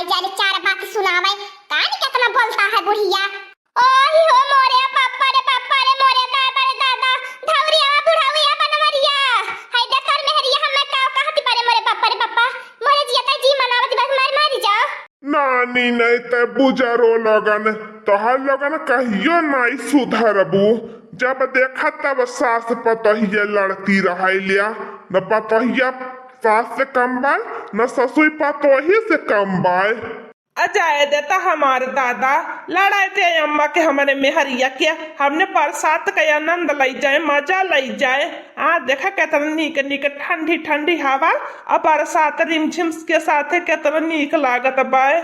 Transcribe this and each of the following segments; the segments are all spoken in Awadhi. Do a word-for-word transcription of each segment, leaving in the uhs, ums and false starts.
चल चार बात सुनावे, कान केतना बोलता है बुढ़िया। ओही हो मोरे बापा रे बापा रे, मोरे दादा रे दादा, धौरिया बुढ़ौया बनवरिया, है देखर मेहरिया हमें का कहती बारे मोरे बापा रे बापा, मोरे जियता जी मनावत बस मार मारी जा। नानी नहीं ते बुजरो लोगन, तोहर लोगन कहियो नाई सुधरबू। जब देखा तब सास पतोहिया लड़ती रहै लिया, न पतोहिया सास से कम बाय, न ससुई पतोही से कम बाय। आ जाए देता हमार दादा, लड़ाए दे अम्मा के हमरे मेहरिया के, हमने बरसात का आनंद लई जाए, मजा लई जाए। आ देखा केतना नीक नीक ठंडी ठंडी हवा, आ बरसात रिमझिम के साथे केतना नीक लागत बाय।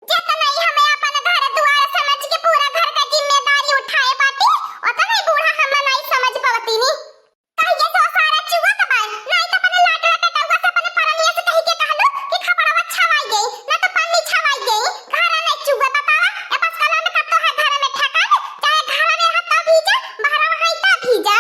जेतना ही हमें अपन घर दुआर समझ के पूरा घर का जिम्मेदारी उठाए बाटी, ओतना ही बूढ़ा हम नहीं समझ पावती नी। कहिए से सारा चुआ त बाय, नहीं तो अपने लाटरा के डउआ से अपने परनिया से कही के कहलू कि खपड़वा छवाई गई, ना तो पन्नी छवाई गई, घर नहीं चुआ बतावा, ए बस कलन का तो है घर में ठेकान, चाहे घर में है तो भीजा, बाहर है तो भीजा।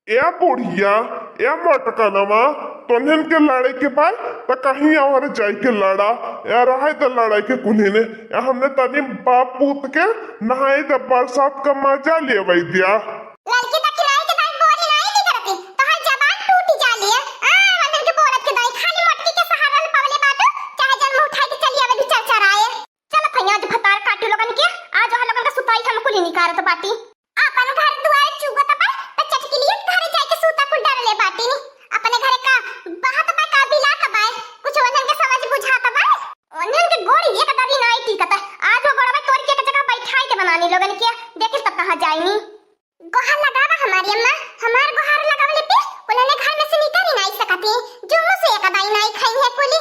ए बुढ़िया, ए मोटकनवा, तोन्हन के लड़े के बा, त कहीं और जाए के लड़ा। ए रहे त लड़ाई के कुल्हिने। ए हमने तनी बाप पूत के नहाए त बरसात का मजा लेवे दिया। लड़की त खिलाई के दाई बोली नहीं निकलती, तोहर जबान टूट जाली है। आ, हमन के बोलत के दाई खाली मोटकी के सहारा ले पवले बाटू, चाहे जन्म उठाई के चली आवे दू चार चार आए। चल भैया, आज भतार काटी लोगन के, आज वहाँ लोगन का सुताई हम कुली निकारत बाटी। अपन घर दुआर चुगत बा, त चटकिलियत घरे जाके सूता कुल डरले बाटी नी। अपने घरे का बहत बा का बिलात बा, कुछ ओनन के समझ बुझात बा। ओनन के गोड़ एक दरी नाई टिकत, आज वो गोड़वा तोड़ के एक जगह बैठाई के बनानी लोगन के, देखिस तब कहाँ जाइनी। गोहार लगावा हमारी अम्मा, हमार गोहार लगावले पे कुलने घर में से निकल ही नाई सकती, जुम्मो से एक दाई नाई खाई है कुली।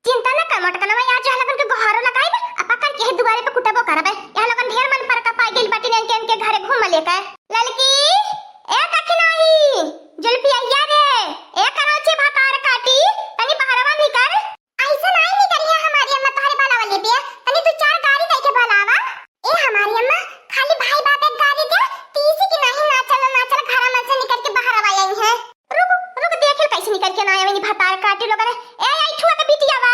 चिंता न कर मोटकनवा, आज जो लगन के गोहारो लगाइब, आ पकड़ के है दुआरे पे कुटबो करबे। यह लगन ढेर मन पर का पाई गइल बाटी, इनके, इनके घरे घूम लेकर। ललकी, ए दखिनाही, जुल्फिया रे, ए करौची भतार काटी, तनी बहरवा निकर। ऐसे नाई निकरिया हमारी अम्मा तोहरे बाला वाली बिया, तनी दू चार गारी दे के बुलावा। ए हमारी अम्मा, खाली भाई बाप एक गारी दे, तीसी की नहीं नाचल नाचल घरा में से निकर के बहरवा आई है। रुक, रुक, देख ले कैसे निकल के ना आवे नी भतार काटी लोगन। ए, ए, ठुआ के बिटिया बा।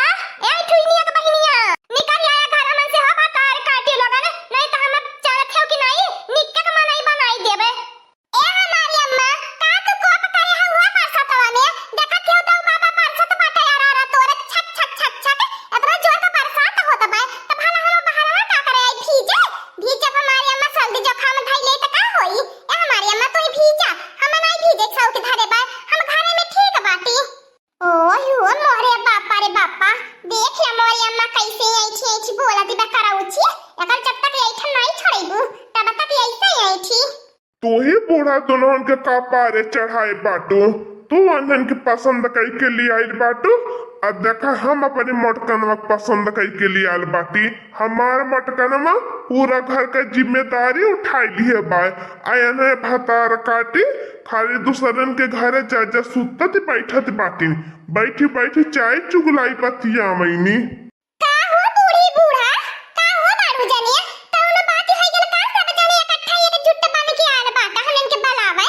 ए, ठुइनिया के बहिनिया। निकल आया घर मन से हो भतार काटी लोगन। नहीं तो हम जानत हो कि नहीं, निक्के के मनई बनाई देबे। ए हमारी अम्मा, का तू कोप करे हो हुआ बरसातवा में? देखत हो तो बाबा बरसत बाटे यार, यार, तोरे छक, छक, छक, छक। इतना जोर का बरसात होत बा, त भला हम बहरवा का करे आई भीजे? भीजब हमारी अम्मा सर्दी जुकाम धई ले त का होई? ए हमारी अम्मा तू ही भीजा, हम नाई भीजे छौ के धरे बा, हम घरे में ठीक बाटी। ओहो मोरे बापा रे बापा, देख ले मोरी अम्मा कैसे ऐठी ऐठी बोलत बा करौची, एकर जब तक ऐठन नाई छोड़ेबू, तब तक ऐसे ऐठी। तू ही बूढ़ा दुल्हन के कपारे चढ़ाए बाटू, तू अनहन के पसंद कई के लिए आइल बाटू। अब देखा हम अपने मोटकनवा के पसंद कई के लिए आइल बाटी। हमार मोटकनवा पूरा घर का जिम्मेदारी उठाई लिए बाय। आ अनहन भतार काटी खाली दूसरन के घरे जा जा सुतत बैठत बाटी। बैठी बैठी चाय चुगलाई बतियावैनी। का हो बूढ़ी बूढ़ा, का हो बारू जनिया, कौनो बात होइ गेल का सब जने इकट्ठा एकजुट बन के आल बाटा हमन के बुलावे?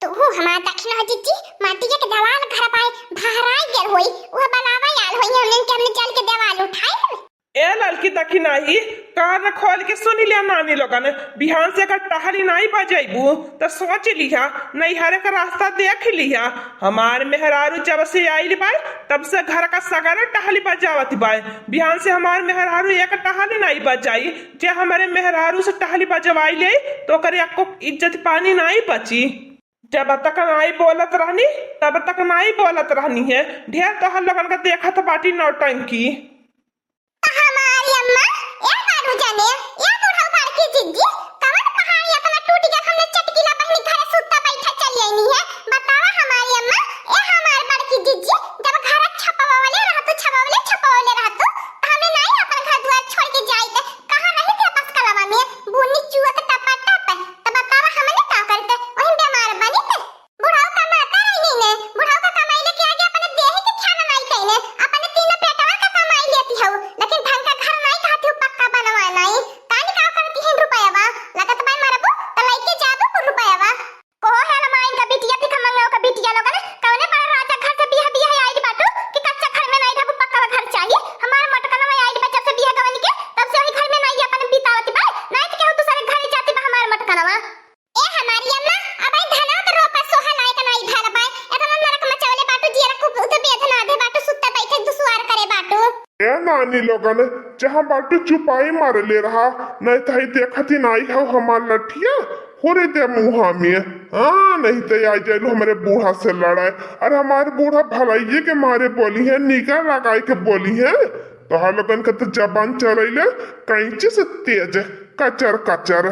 तू हमार दखिना जिज्जी, माटिया के देवाल घर पाए भहराई गेल होई, उह बुलावे आल होई हमन के, हमने चल के देवाल उठाई। ए ललकी दखिनाही, कान खोल के सुन लिया नानी लोगन, बिहान से अगर टहली नाई बजैबू त सोच लिहा, नैहरे का रास्ता देख लिहा। हमार मेहरारू जब से आइल बाय, तब से घर का सगरे टहली बजावत बाय। बिहान से हमार मेहरारू एक टहली नाई बजाई, जे हमरे मेहरारू से टहली बजवाई ले, तो ओकरे अक्को इज्जत पानी नाई बची। जब तक नाई बोलत रहनी, तब तक नाई बोलत रहनी है। ढेर तोहर लोगन का देखत बाटी नौटंकी। हमारी अम्मा, ए बारू जाने, ए बूढ़ऊ बड़की जिज्जी, कवन पहाड़ी अपना टूट गया, हमने चटकीला बहनी घरे सुत्ता बैठा चली आईनी है? बतावा हमारी अम्मा, ए हमार बड़की जिज्जी, जब घर छपवावले रहतू, छपवावले, छपवावले रहतू, त हमने नाई अपन घर दुआर छोड़ के जाइत, कहाँ रहित बसकलवा में, बुन्नी चुअत टपा टप, त बतावा हमने का करित, वही बीमार बनित। बुढ़ऊ कमाता रही ने, बुढ़ऊ का कमाई लेके आगे अपने देही के ख्याल नाई कइने, अपने तीन पेटवा का कमाई नानी लोगन, जहाँ बाटू चुपाई मार ले रहा, नहीं तो ही देखत ही नाई हो हमार लठिया, होरे दे मुँहा में। हाँ, नहीं तो आ जाइलो हमरे बूढ़ा से लड़ाई। अरे हमार बूढ़ा भलाइये के मारे बोली है, निगाह लगाई के बोली है। तोहार लोगन के तो जबान चलैले कैंची से तेज, कचर कचर।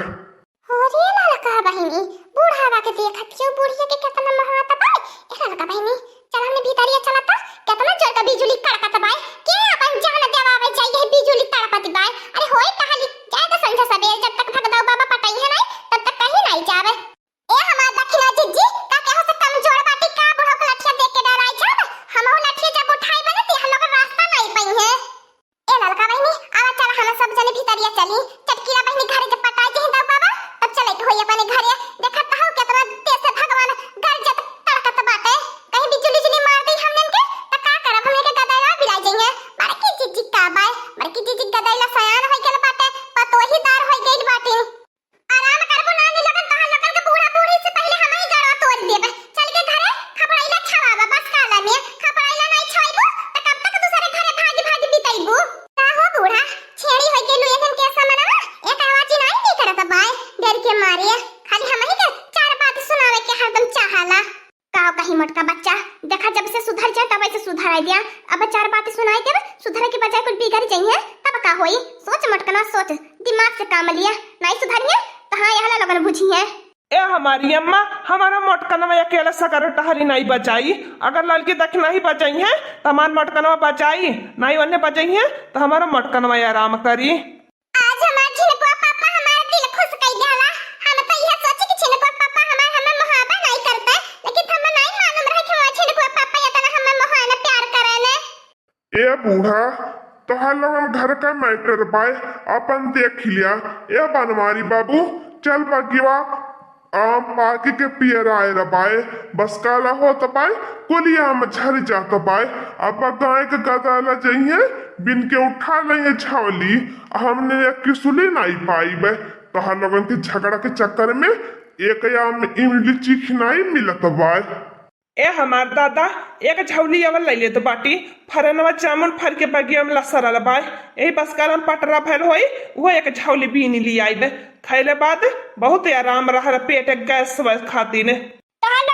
अरे ललका बहिनी, बूढ़ावा के देखत हियो, बुढ़िया के केतना मोहात बा। ए ललका बहिनी, चल हमने भीतरिया चलत, केतना जोर का बिजुली कड़कत बा। के अपन जान देवावे जाई, यही बिजुली तड़पत बा। अरे होई कहाली, जाए तो संझा सबेर, जब तक भगदौ बाबा पटई है नहीं, तब तक कहीं नहीं जावे। ए हमार दखिना जिज्जी, का केहू से कमजोर बाटी का? बुढ़ऊ के लठिया देख के डराई जाब? हमहू लठिया जब उठाई बने, ती हम लोग रास्ता नहीं पई है। ए ललका बहिनी, आवा चल, हम सब जने भीतरिया चली। चटकीला बहिनी घरे जब पटाई जही दऊ बाबा, तब चले के होई अपने घरे। देखत तो हऊ केतना तेज से भगवान गरजत तड़कत बाटे। कहीं बिजुली उजुली मार दी हमनन के, त का करब? हमने के गदैला बिलाई जइहे। बड़की जिज्जी का बाय, बड़की जिज्जी गदैला सयान होई गेल बाटे, पतोही दार होई गइल बाटी। आराम करबो नानी लोगन, तोहार लोगन के बूढ़ा बूढ़ी से पहिले हम ही जड़वा तोड़ देब। चल के घरे खपड़ैला छवाबा, बस काला में खपड़ैला नहीं छवाइबू, त कब तक दूसरे घरे भागी भागी बितैबू? का हो बूढ़ा, छेड़ी होई गेलू एहन के समनवा, एक आवाज नहीं निकरत बाय, डर के मारे। खाली हम ही के चार बात सुनावे के हरदम चाहाला। का कही मोटका बच्चा, देखा जब से सुधर जाए तब से सुधराई दिया। अब चार बात सुनाई देब, सुधरे के बजाय कुल बिगड़ जइहे, तब का होई? सोच मोटकना सोच, दिमाग से काम लिया, नहीं सुधरिए तो हाँ यहला लोगन बुझिए। ए हमारी अम्मा, हमारा मोटकनवा अकेला सगरो टहरी नहीं बजाई, अगर ललकी दखिना ही बजाई है तो हमार मोटकनवा बजाई, नहीं ओन्ने बजाई है तो हमारा मोटकनवा आराम करी। आज हमार झिनकुआ पापा हमार दिल खुश कई देला। हम तो यह सोचे कि झिनकुआ पापा हमार हमें मुहाबा नहीं करते, लेकिन हमें नहीं मालूम रहे कि हमार झिनकुआ पापा इतना हमें मुहाना प्यार करेले। ए बूढ़ा, तोहार लोगन घर का मैटर बाय, अपन देख लिया। ए बनवारी बाबू, चल बगिवा आम पाके के पियराए रबाए, बस काला होत बाय, कुलिया में झर जात बाय। अब गाय के गदाला जइहे, बिन के उठा लेंगे छावली, हमने एक किसुली नाई पाइबे। तोहार लोगन के झगड़ा के चक्कर में एक आम इमली चीख नाई मिलत बाय। ए हमार दादा, एक झौली अवल ले लेत बाटी, फरनवा जामुन फर के बगिया में लसरल बाय। यही बस काला में पटरा भयल होई, वो एक झौली बीन ली आइबे। खैले बाद बहुत आराम रह पेट गैस वैस खातिर। तोहार